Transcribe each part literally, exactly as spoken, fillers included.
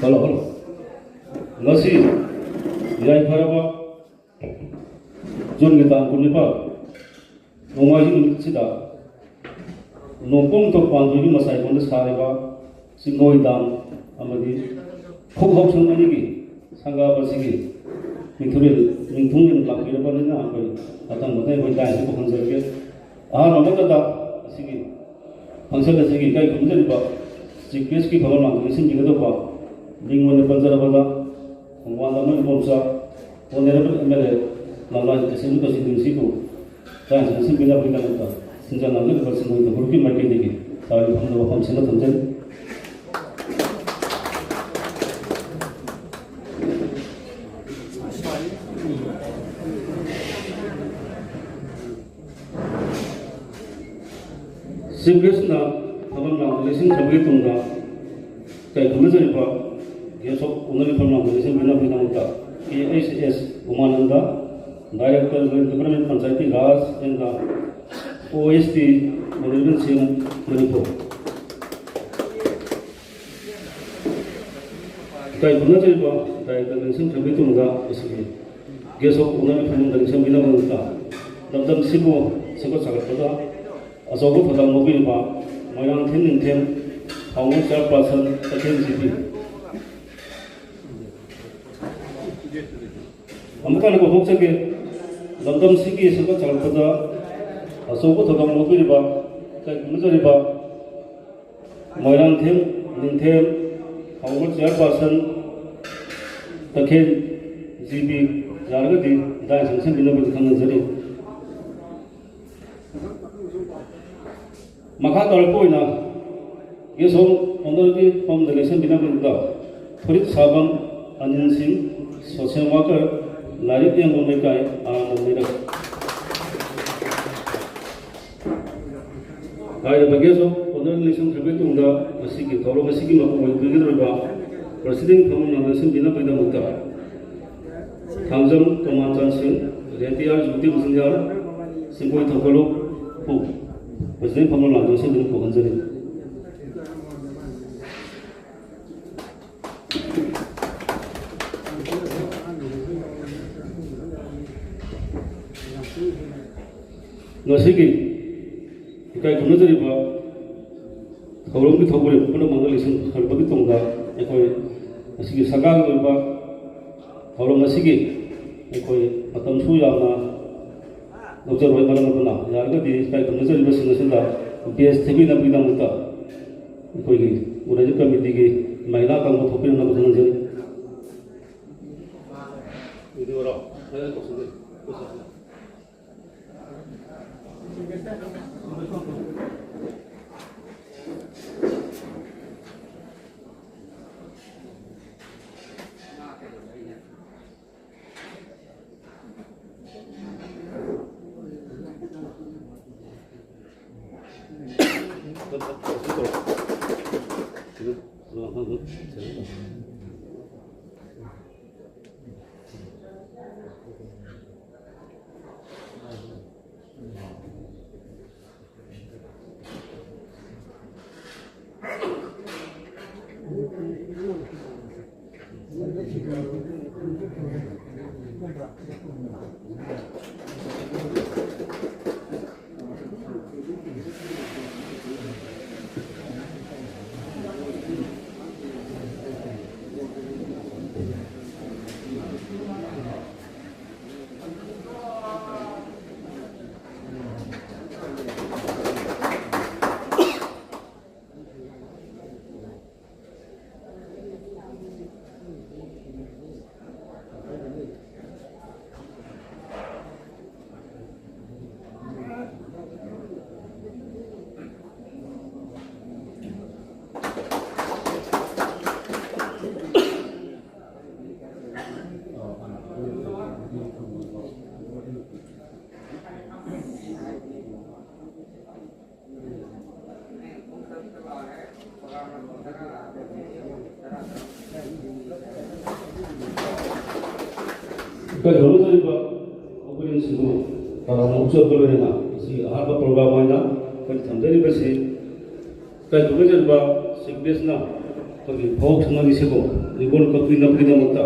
Hello, hello. ꯉꯁꯤ ꯌꯥꯏꯐꯔꯕ ꯖꯨꯟꯒꯤ ꯇꯥꯡ ꯀꯨꯟꯅꯤꯄꯥꯜ, ꯅꯣꯡꯃꯥꯏꯖꯤꯡ ꯅꯨꯃꯤꯠꯁꯤꯗ ꯅꯣꯡꯄꯣꯛ ꯅꯤꯡꯊꯧ ꯄꯥꯟꯖꯣꯏꯒꯤ ꯃꯁꯥꯏꯀꯣꯟꯗ ꯁꯥꯔꯤꯕ ꯆꯤꯡꯒꯣꯏ ꯗꯥꯝ ꯑꯃꯗꯤ ꯈꯨꯛ ꯍꯧꯁꯪ ꯑꯅꯤꯒꯤ ꯁꯪꯒꯥꯕ ꯑꯁꯤꯒꯤ ꯃꯤꯡꯊꯨꯔꯦꯜ, ꯃꯤꯡꯊꯨꯡꯂꯦꯟ ꯂꯥꯛꯄꯤꯔꯕꯅꯤꯅ ꯑꯩꯈꯣꯏ ꯃꯊꯪ ꯃꯊꯪ ꯑꯩꯈꯣꯏ ꯗꯥꯏꯁꯇ ꯄꯨꯈꯠꯆꯔꯒꯦ꯫ ꯑꯍꯥꯟꯕ ꯃꯛꯇꯗ ꯑꯁꯤꯒꯤ ꯐꯪꯁꯟ ꯑꯁꯤꯒꯤ ꯏꯀꯥꯏ ꯈꯨꯝꯅꯖꯔꯤꯕ ꯆꯤꯐ ꯒꯦꯁꯀꯤ ꯐꯝꯐꯝ ꯂꯥꯡꯗ ꯂꯦꯡꯁꯤꯟꯕꯤꯒꯗꯧꯕ ꯃꯤꯡ ꯑꯣꯏꯅ ꯄꯟꯖꯔꯕꯗ ꯈꯣꯡꯕꯥꯟ ꯂꯝꯂꯣꯡ Ibomcha, honourable M L A Lamlai assembly ꯀꯟꯁꯇꯤꯇ꯭ꯋꯦꯟꯁꯤꯕꯨ ꯆꯥꯛ ꯏꯟꯁꯥꯡ ꯁꯤꯟꯕꯤꯅꯕꯒꯤꯗꯃꯛꯇ ꯁꯤꯟꯖꯥ ꯂꯥꯡꯖꯔꯤꯕ ꯆꯤꯡꯃꯩ ꯒ꯭ꯔꯨꯞꯀꯤ ꯃꯥꯏꯀꯩꯗꯒꯤ ꯆꯥꯎꯔꯕ ꯐꯝꯅꯕ ꯋꯥꯐꯝꯁꯤꯡ ꯊꯝꯖꯔꯤ꯫ ꯆꯤꯐ ꯒꯦꯁꯅ ꯐꯝꯐꯝ ꯂꯥꯡꯗ ꯂꯦꯡꯁꯤꯟꯈ꯭ꯔꯕꯒꯤ ꯇꯨꯡꯗ ꯏꯀꯥꯏ ꯈꯨꯝꯅꯖꯔꯤꯕ ꯒꯦꯁ ꯑꯣꯐ ꯑꯣꯅꯔꯒꯤ ꯐꯝꯐꯝ ꯂꯥꯡꯗ ꯂꯦꯡꯁꯤꯟꯕꯤꯅꯕꯒꯤꯗꯃꯛꯇ ꯀꯦ ꯑꯩꯆ ꯑꯦꯁ ꯎꯃꯥꯅꯟꯗ, director joint department Panchayati Raj and ꯗ ꯑꯣ ꯑꯦꯁ ꯇꯤ ꯃꯅꯤꯔꯟ ꯁꯤꯡ ꯃꯅꯤꯄꯨꯔ꯫ ꯏꯀꯥꯏ ꯈꯨꯝꯅꯖꯔꯤꯕ ꯗꯥꯏꯔꯦꯛꯇꯔ ꯂꯦꯡꯁꯤꯟꯈ꯭ꯔꯕꯒꯤ ꯇꯨꯡꯗ ꯃꯁꯤꯒꯤ ꯒꯦꯁ ꯑꯣꯐ ꯑꯣꯅꯔꯒꯤ ꯐꯝꯐꯝꯗ ꯂꯦꯡꯁꯤꯟꯕꯤꯅꯕꯒꯤꯗꯃꯛꯇ ꯂꯝꯗꯝꯁꯤꯕꯨ ꯁꯦꯝꯒꯠ ꯁꯥꯒꯠꯄꯗ ꯑꯆꯧꯕ ꯊꯧꯗꯥꯡ ꯂꯧꯕꯤꯔꯤꯕ ꯃꯣꯏꯔꯥꯡꯊꯦꯝ ꯅꯤꯡꯊꯦꯝ ꯐꯥꯎꯟꯗꯔ ꯆꯤꯌꯔꯄꯥꯔꯁꯟ ꯇꯈꯦꯜ ꯖꯤ ꯄꯤ꯫ ꯑꯃꯨꯛꯀ ꯍꯟꯅ ꯀꯧꯊꯣꯛꯆꯒꯦ꯫ ꯂꯝꯗꯝꯁꯤꯒꯤ ꯁꯦꯝꯒꯠ ꯁꯥꯒꯠꯄꯗ ꯑꯆꯧꯕ ꯊꯧꯗꯥꯡ ꯂꯧꯕꯤꯔꯤꯕ, ꯏꯀꯥꯏ ꯈꯨꯝꯅꯖꯔꯤꯕ ꯃꯣꯏꯔꯥꯡꯊꯦꯝ ꯅꯤꯡꯊꯦꯝ ꯐꯥꯎꯟꯗꯔ ꯆꯤꯌꯔꯄꯥꯔꯁꯟ ꯇꯈꯦꯜ ꯖꯤ ꯄꯤ ꯌꯥꯔꯒꯗꯤ ꯗꯥꯏꯁ ꯆꯪꯁꯤꯟꯕꯤꯅꯕꯒꯤ ꯈꯪꯍꯟꯖꯔꯤ꯫ ꯃꯈꯥ ꯇꯥꯔꯛꯄ ꯑꯣꯏꯅ guest of honourꯒꯤ ꯐꯝꯗ ꯂꯦꯡꯁꯤꯟꯕꯤꯅꯕꯒꯤꯗꯃꯛꯇ ꯐꯨꯔꯤꯠ ꯁꯥꯕꯝ ꯑꯅꯤꯜ ꯁꯤꯡ, social worker, ꯂꯥꯏꯔꯤꯛ ꯌꯦꯡꯐꯝ ꯂꯩꯀꯥꯏ, ꯑꯥ, ꯃꯃꯤꯔꯛ꯫ ꯍꯥꯏꯔꯤꯕ guest of honour ꯂꯦꯡꯁꯤꯟꯈ꯭ꯔꯕ ꯇꯨꯡꯗ ꯃꯁꯤꯒꯤ ꯊꯧꯔꯝ ꯑꯁꯤꯒꯤ ꯃꯄꯨꯡ ꯑꯣꯏꯕꯤꯒꯗꯧꯔꯤꯕ president ꯐꯝꯐꯝ ꯂꯦꯡꯁꯤꯟꯕꯤꯅꯕꯒꯤꯗꯃꯛꯇ ꯊꯥꯡꯖꯝ ꯇꯣꯃꯥꯆꯟ ꯁꯤꯡ, ꯔꯦꯇꯤꯌꯥꯔ ꯖꯨꯇꯤ ꯃꯁꯤꯡꯌꯥꯔ, ꯁꯤꯡꯒꯣꯏ ꯊꯧꯒꯠꯂꯨ ꯄꯨ꯫ President ꯐꯝꯐꯝ ꯂꯥꯟꯗꯨꯅ ꯁꯤꯟꯗꯨꯅ ꯄꯨꯍꯟꯖꯔꯤ꯫ ꯉꯁꯤꯒꯤ ꯏꯀꯥꯏ ꯈꯨꯝꯅꯖꯔꯤꯕ ꯊꯧꯔꯝꯒꯤ ꯊꯧꯕꯨꯔꯦꯝ ꯄꯨꯝꯅꯃꯛꯅ ꯂꯩꯁꯤꯟꯈ꯭ꯔꯕꯒꯤ ꯇꯨꯡꯗ ꯑꯩꯈꯣꯏ ꯉꯁꯤꯒꯤ ꯁꯔꯀꯥꯔꯒꯤ ꯑꯣꯏꯕ ꯊꯧꯔꯝ ꯑꯁꯤꯒꯤ ꯑꯩꯈꯣꯏ ꯃꯇꯝꯁꯨ ꯌꯥꯝꯅ ꯂꯧꯖꯔꯣꯏ꯫ ꯃꯔꯝ ꯑꯗꯨꯅ ꯌꯥꯔꯒꯗꯤ ꯏꯀꯥꯏ ꯈꯨꯝꯅꯖꯔꯤꯕꯁꯤꯡ ꯑꯁꯤꯗ badge ꯊꯦꯠꯄꯤꯅꯕꯒꯤꯗꯃꯛꯇ ꯑꯩꯈꯣꯏꯒꯤ organizing committeeꯒꯤ ꯃꯍꯤꯂꯥ ꯀꯥꯡꯕꯨ ꯊꯣꯛꯄꯤꯔꯛꯅꯕ ꯈꯪꯍꯟꯖꯔꯤ꯫ ꯀꯩꯗꯧꯅꯖꯔꯤꯕ ꯑꯩꯈꯣꯏ ꯁꯤꯕꯨ ꯇꯔꯥꯝꯅ ꯑꯣꯛꯆꯕꯒ ꯂꯣꯏꯅꯅ ꯉꯁꯤꯒꯤ ꯑꯍꯥꯟꯕ ꯄ꯭ꯔꯣꯒ꯭ꯔꯥꯝ ꯑꯣꯏꯅ ꯑꯩꯈꯣꯏꯅ ꯊꯝꯖꯔꯤꯕꯁꯤ ꯀꯩꯗꯧꯅꯖꯔꯤꯕ ꯆꯤꯐ ꯒꯦꯁꯅ ꯑꯩꯈꯣꯏꯒꯤ ꯐꯥꯎ ꯁꯨꯝꯅꯒꯤꯁꯤꯕꯨ ꯔꯤꯕꯣꯟ ꯀꯛꯄꯤꯅꯕꯒꯤꯗꯃꯛꯇ,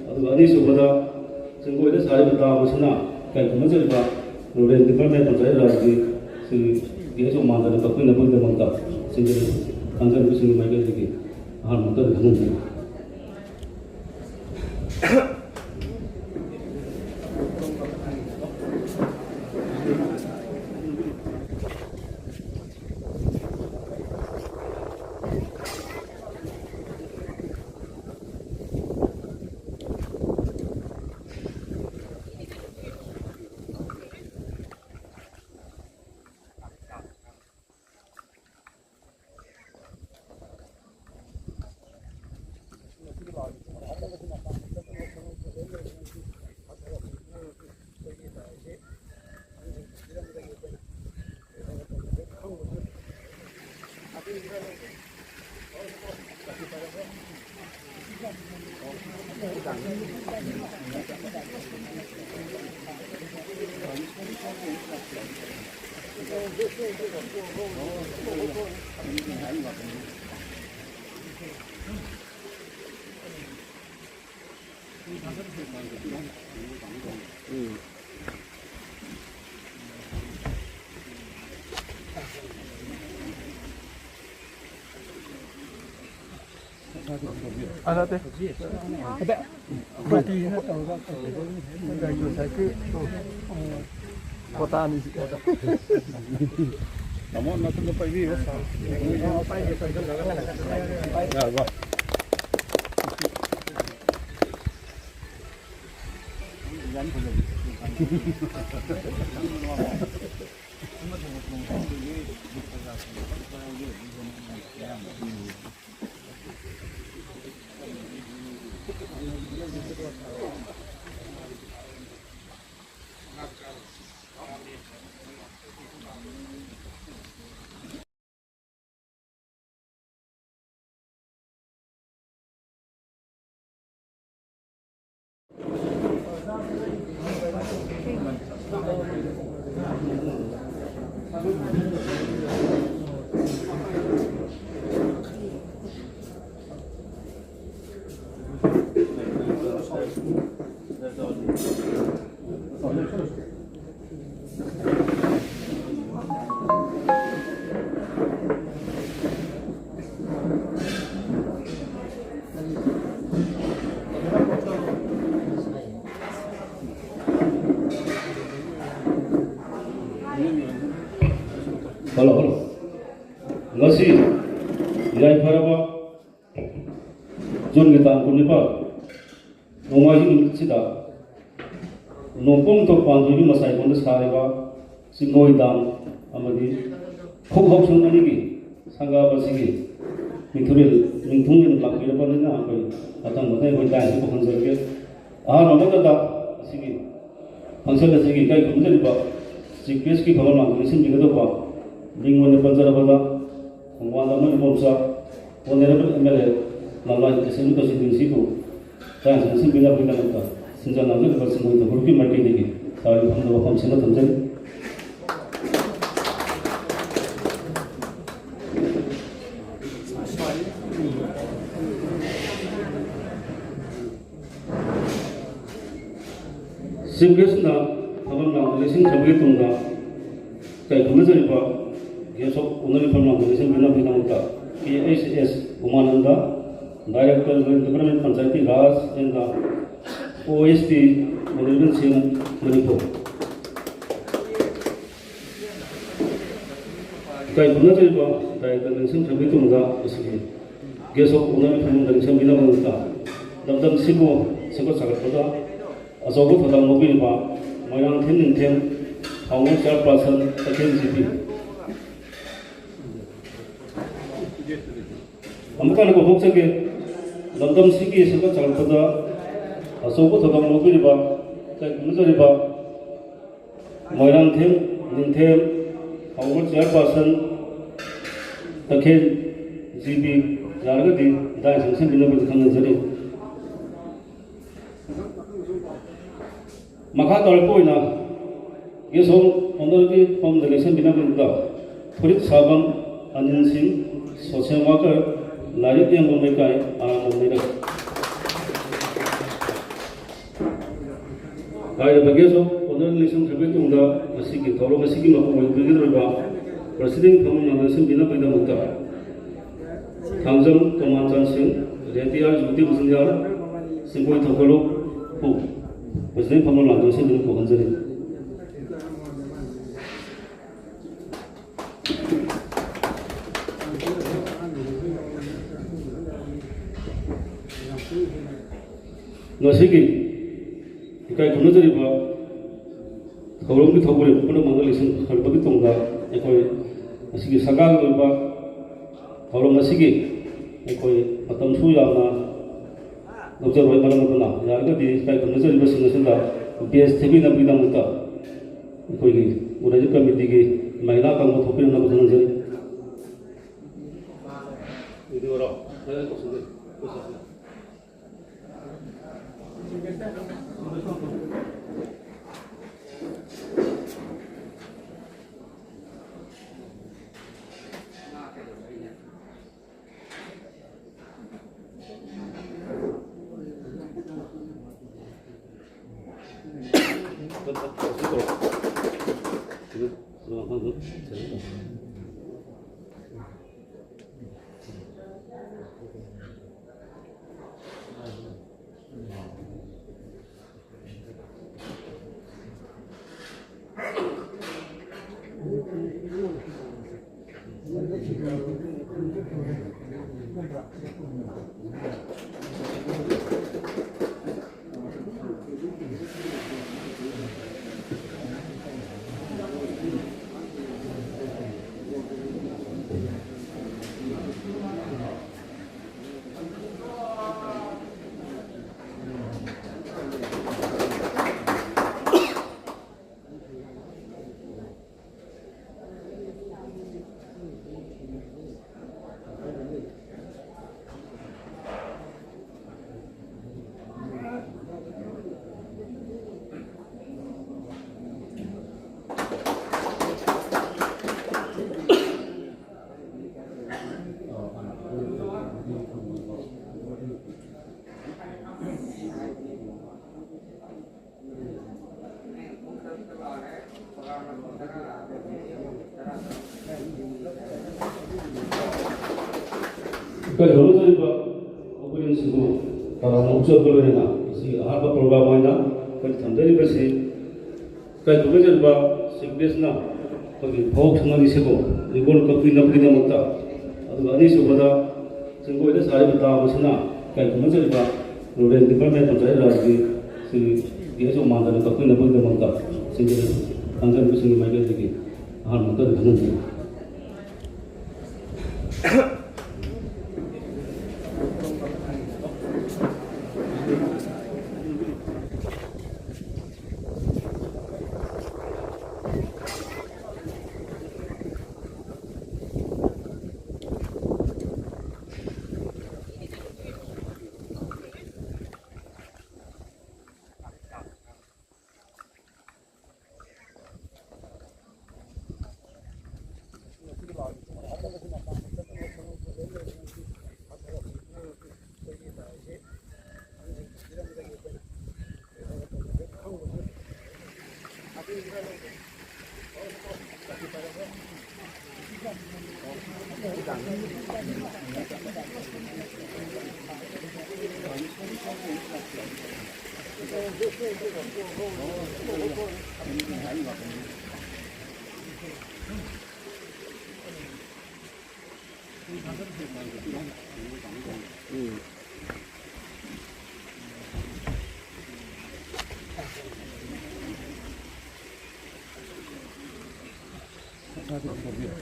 ꯑꯗꯨꯒ ꯑꯅꯤꯁꯨꯕꯗ ꯆꯤꯡꯒꯣꯏꯗ ꯁꯥꯔꯤꯕ ꯗꯥꯝ ꯑꯁꯤꯅ ꯀꯩꯗꯧꯅꯖꯔꯤꯕ ꯔꯨꯔꯦꯜ ꯗꯤꯄꯥꯔꯠꯃꯦꯟ ꯄꯟꯆꯥꯌꯠ ꯔꯥꯖꯀꯤ ꯁꯤꯒꯤ ꯒꯦꯁ ꯃꯥꯟꯗꯅ ꯀꯛꯄꯤꯅꯕꯒꯤꯗꯃꯛꯇ ꯆꯤꯡꯒꯣꯏꯗ ꯈꯪꯖꯔꯤꯕꯁꯤꯡꯒꯤ ꯃꯥꯏꯀꯩꯗꯒꯤ ꯑꯍꯥꯟꯕ ꯑꯝꯇ ꯈꯪꯍꯟꯖꯔꯤ꯫ ꯑ, ꯅꯠꯇꯦ꯫ ꯄꯥꯔꯇꯤꯁꯤꯅ ꯇꯧꯔꯒ ꯉꯁꯥꯏꯒꯤ ꯄꯣꯇꯥꯅꯤ꯫ ꯇꯥꯃꯣ, ꯅꯈꯨꯠꯇ ꯄꯥꯏꯕꯤꯌꯨ꯫ ꯌꯥꯔꯕ? Hello, hello. ꯉꯁꯤ ꯌꯥꯏꯐꯔꯕ ꯖꯨꯟꯒꯤ ꯇꯥꯡ ꯀꯨꯟꯅꯤꯄꯥꯜ, ꯅꯣꯡꯃꯥꯏꯖꯤꯡ ꯅꯨꯃꯤꯠꯁꯤꯗ ꯅꯣꯡꯄꯣꯛ ꯅꯤꯡꯊꯧ ꯄꯥꯟꯊꯣꯏꯕꯤ ꯃꯁꯥꯏꯕꯣꯟꯗ ꯁꯥꯔꯤꯕ ꯆꯤꯡꯒꯣꯏ ꯗꯥꯝ ꯑꯃꯗꯤ ꯐꯨꯛ ꯍꯥꯎꯁꯤꯡ ꯑꯅꯤꯒꯤ ꯁꯪꯒꯥꯕ ꯑꯁꯤꯒꯤ ꯃꯤꯊꯨꯡꯂꯦꯟ, ꯃꯤꯊꯨꯡꯂꯦꯟ ꯂꯥꯛꯄꯤꯔꯕꯅꯤꯅ ꯑꯩꯈꯣꯏ ꯃꯊꯪ ꯃꯊꯪ ꯑꯩꯈꯣꯏ ꯗꯥꯏꯁꯇ ꯄꯨꯈꯠꯆꯔꯒꯦ꯫ ꯑꯍꯥꯟꯕ ꯃꯛꯇꯗ ꯑꯁꯤꯒꯤ ꯐꯪꯁꯟ ꯑꯁꯤꯒꯤ ꯏꯀꯥꯏ ꯈꯨꯝꯅꯖꯔꯤꯕ ꯆꯤꯐ ꯒꯦꯁꯀꯤ ꯐꯝꯐꯝ ꯂꯥꯡꯗ ꯂꯦꯡꯁꯤꯟꯕꯤꯒꯗꯧꯕ ꯃꯤꯡ ꯑꯣꯏꯅ ꯄꯟꯖꯔꯕꯗ ꯈꯣꯡꯕꯥꯟ ꯂꯝ Ibomcha, honourable M L A, Lamlai assembly ꯀꯟꯁꯇꯤꯇ꯭ꯋꯦꯟꯁꯤꯕꯨ ꯆꯥꯛ ꯏꯟꯁꯥꯡ ꯁꯤꯟꯕꯤꯅꯕꯒꯤꯗꯃꯛꯇ ꯁꯤꯟꯖꯥ ꯂꯥꯡꯖꯔꯤꯕ ꯆꯤꯡꯃꯣꯏ ꯊꯧꯒ꯭ꯔꯨꯞꯀꯤ ꯃꯥꯏꯀꯩꯗꯒꯤ ꯆꯥꯎꯔꯕ ꯐꯝꯅꯕ ꯋꯥꯐꯝꯁꯤꯡ ꯊꯝꯖꯔꯤ꯫ ꯆꯤꯐ ꯒꯦꯁꯅ ꯐꯝꯐꯝ ꯂꯥꯡꯗ ꯂꯦꯡꯁꯤꯟꯈ꯭ꯔꯕꯒꯤ ꯇꯨꯡꯗ ꯏꯀꯥꯏ ꯈꯨꯝꯅꯖꯔꯤꯕ ꯒꯦꯁ ꯑꯣꯐ ꯑꯣꯅꯔꯒꯤ ꯐꯝꯐꯝ ꯂꯥꯡꯗ ꯂꯦꯡꯁꯤꯟꯕꯤꯅꯕꯒꯤꯗꯃꯛꯇ ꯀꯦ ꯑꯩꯆ ꯑꯦꯁ ꯎꯃꯥꯅꯟꯗ, director rural development Panchayati Raj and ꯗ O S T honourable C M Manipur. ꯏꯀꯥꯏ ꯈꯨꯝꯅꯖꯔꯤꯕ ꯗꯥꯏꯔꯦꯛꯇꯔ ꯂꯦꯡꯁꯤꯟꯈ꯭ꯔꯕꯒꯤ ꯇꯨꯡꯗ ꯃꯁꯤꯒꯤ ꯒꯦꯁ ꯑꯣꯐ ꯑꯣꯅꯔꯒꯤ ꯐꯝꯐꯝꯗ ꯂꯦꯡꯁꯤꯟꯕꯤꯅꯕꯒꯤꯗꯃꯛꯇ ꯂꯝꯗꯝꯁꯤꯕꯨ ꯁꯦꯝꯒꯠ ꯁꯥꯒꯠꯄꯗ ꯑꯆꯧꯕ ꯊꯧꯗꯥꯡ ꯂꯧꯕꯤꯔꯤꯕ ꯃꯣꯏꯔꯥꯡꯊꯦꯝ ꯅꯤꯡꯊꯦꯝ ꯐꯥꯎꯟꯗꯔ ꯆꯤꯌꯔꯄꯥꯔꯁꯟ ꯇꯈꯦꯜ ꯖꯤ ꯄꯤ꯫ ꯑꯃꯨꯛꯀ ꯍꯟꯅ ꯄꯥꯎꯊꯣꯛꯆꯒꯦ꯫ ꯂꯝꯗꯝꯁꯤꯒꯤ ꯁꯦꯝꯒꯠ ꯁꯥꯒꯠꯄꯗ ꯑꯆꯧꯕ ꯊꯧꯗꯥꯡ ꯂꯧꯕꯤꯔꯤꯕ, ꯏꯀꯥꯏ ꯈꯨꯝꯅꯖꯔꯤꯕ ꯃꯣꯏꯔꯥꯡꯊꯦꯝ ꯅꯤꯡꯊꯦꯝ ꯐꯥꯎꯟꯗꯔ ꯆꯤꯌꯔꯄꯥꯔꯁꯟ ꯇꯈꯦꯜ ꯖꯤ ꯄꯤ ꯌꯥꯔꯒꯗꯤ ꯗꯥꯏꯁ ꯆꯪꯁꯤꯟꯕꯤꯅꯕ ꯈꯪꯍꯟꯖꯔꯤ꯫ ꯃꯈꯥ ꯇꯥꯔꯛꯄ ꯑꯣꯏꯅ guest of honourꯒꯤ ꯐꯝꯗ ꯂꯦꯡꯁꯤꯟꯕꯤꯅꯕꯒꯤꯗꯃꯛꯇ ꯐꯨꯔꯤꯠ ꯁꯥꯕꯝ ꯑꯅꯤꯜ ꯁꯤꯡ, social worker, ꯂꯥꯏꯔꯤꯛ ꯌꯦꯡꯐꯝ ꯂꯩꯀꯥꯏ, ꯑꯔꯥꯝꯕꯝ ꯂꯩꯔꯛ꯫ ꯍꯥꯏꯔꯤꯕ guest of honour ꯂꯦꯡꯁꯤꯟꯈ꯭ꯔꯕ ꯃꯇꯨꯡꯗ ꯃꯁꯤꯒꯤ ꯊꯧꯔꯝ ꯑꯁꯤꯒꯤ ꯃꯄꯨꯡ ꯑꯣꯏꯕꯤꯒꯗꯧꯔꯤꯕ president ꯐꯝꯕꯝ ꯂꯦꯡꯁꯤꯟꯕꯤꯅꯕꯒꯤꯗꯃꯛꯇ ꯊꯥꯡꯖꯝ ꯇꯣꯃꯥꯆꯟ ꯁꯤꯡ, retire executive engineer, ꯆꯤꯡꯈꯣꯏ ꯊꯧꯒꯜꯂꯨ, ꯄꯨ, president ꯐꯝꯕꯝ ꯂꯦꯡꯁꯤꯟꯕꯤꯅꯕ ꯀꯧꯍꯟꯖꯔꯤ꯫ ꯉꯁꯤꯒꯤ ꯏꯀꯥꯏ ꯈꯨꯝꯅꯖꯔꯤꯕ ꯊꯧꯔꯝꯒꯤ ꯊꯧꯕꯨꯔꯦꯝ ꯄꯨꯝꯅꯃꯛꯅ ꯂꯦꯡꯁꯤꯟꯈ꯭ꯔꯕꯒꯤ ꯇꯨꯡꯗ ꯑꯩꯈꯣꯏ ꯉꯁꯤꯒꯤ ꯁꯔꯀꯥꯔꯒꯤ ꯑꯣꯏꯕ ꯊꯧꯔꯝ ꯑꯁꯤꯒꯤ ꯑꯩꯈꯣꯏ ꯃꯇꯝꯁꯨ ꯌꯥꯝꯅ ꯂꯧꯖꯔꯣꯏ꯫ ꯃꯔꯝ ꯑꯗꯨꯅ ꯌꯥꯔꯒꯗꯤ ꯏꯀꯥꯏ ꯈꯨꯝꯅꯖꯔꯤꯕꯁꯤꯡ ꯑꯁꯤꯗ badge ꯊꯦꯠꯄꯤꯅꯕꯒꯤꯗꯃꯛꯇ ꯑꯩꯈꯣꯏꯒꯤ organizing committeeꯒꯤ ꯃꯍꯤꯂꯥ ꯀꯥꯡꯕꯨ ꯊꯣꯛꯄꯤꯔꯛꯅꯕ ꯈꯪꯍꯟꯖꯔꯤ꯫ ꯑꯩꯈꯣꯏ ꯍꯧꯔꯛꯇꯧꯔꯤꯕ ꯑꯣꯄꯅꯤꯡꯁꯤꯕꯨ ꯇꯔꯥꯝꯅ ꯑꯣꯛꯆꯕꯒ ꯂꯣꯏꯅꯅ ꯉꯁꯤꯒꯤ ꯑꯍꯥꯟꯕ ꯄ꯭ꯔꯣꯒ꯭ꯔꯥꯝ ꯑꯣꯏꯅ ꯑꯩꯈꯣꯏꯅ ꯊꯝꯖꯔꯤꯕꯁꯤ ꯏꯀꯥꯏ ꯈꯨꯝꯅꯖꯔꯤꯕ ꯆꯤꯐ ꯒꯦꯁꯅ ꯑꯩꯈꯣꯏꯒꯤ ꯐꯥꯎ ꯁꯨꯡꯍꯜꯂꯤꯁꯤꯕꯨ ꯔꯤꯕꯣꯟ ꯀꯛꯄꯤꯅꯕꯒꯤꯗꯃꯛꯇ, ꯑꯗꯨꯒ ꯑꯅꯤꯁꯨꯕꯗ ꯆꯤꯡꯒꯣꯏꯗ ꯁꯥꯔꯤꯕ ꯗꯥꯝ ꯑꯁꯤꯅ ꯏꯀꯥꯏ ꯈꯨꯝꯅꯖꯔꯤꯕ ꯔꯨꯔꯦꯜ ꯗꯤꯄꯥꯔꯠꯃꯦꯟ ꯄꯟꯆꯥꯌꯠ ꯔꯥꯖꯀꯤ ꯁ꯭ꯔꯤ ꯒꯤ ꯑꯦꯁ ꯑꯣꯃꯥꯟꯗꯅ ꯀꯛꯄꯤꯅꯕꯒꯤꯗꯃꯛꯇ ꯆꯤꯡꯒꯣꯏꯗ ꯊꯝꯖꯔꯤꯕꯁꯤꯡꯒꯤ ꯃꯥꯏꯀꯩꯗꯒꯤ ꯑꯍꯥꯟꯕ ꯑꯝꯇ ꯈꯪꯍꯟꯖꯔꯤ꯫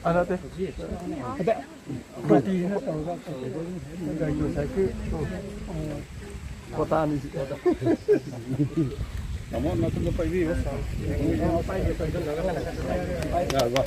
ꯑ, ꯅꯠꯇꯦ꯫ ꯑꯗ, ꯇꯣꯇꯤꯁꯤꯅ ꯇꯧꯔꯒ ꯉꯁꯥꯏꯒꯤ ꯄꯣꯇꯥꯅꯤꯁꯤ꯫ ꯇꯥꯃꯣ, ꯅꯈꯨꯠꯇ ꯄꯥꯏꯕꯤꯌꯨ꯫ ꯌꯥꯔꯕ?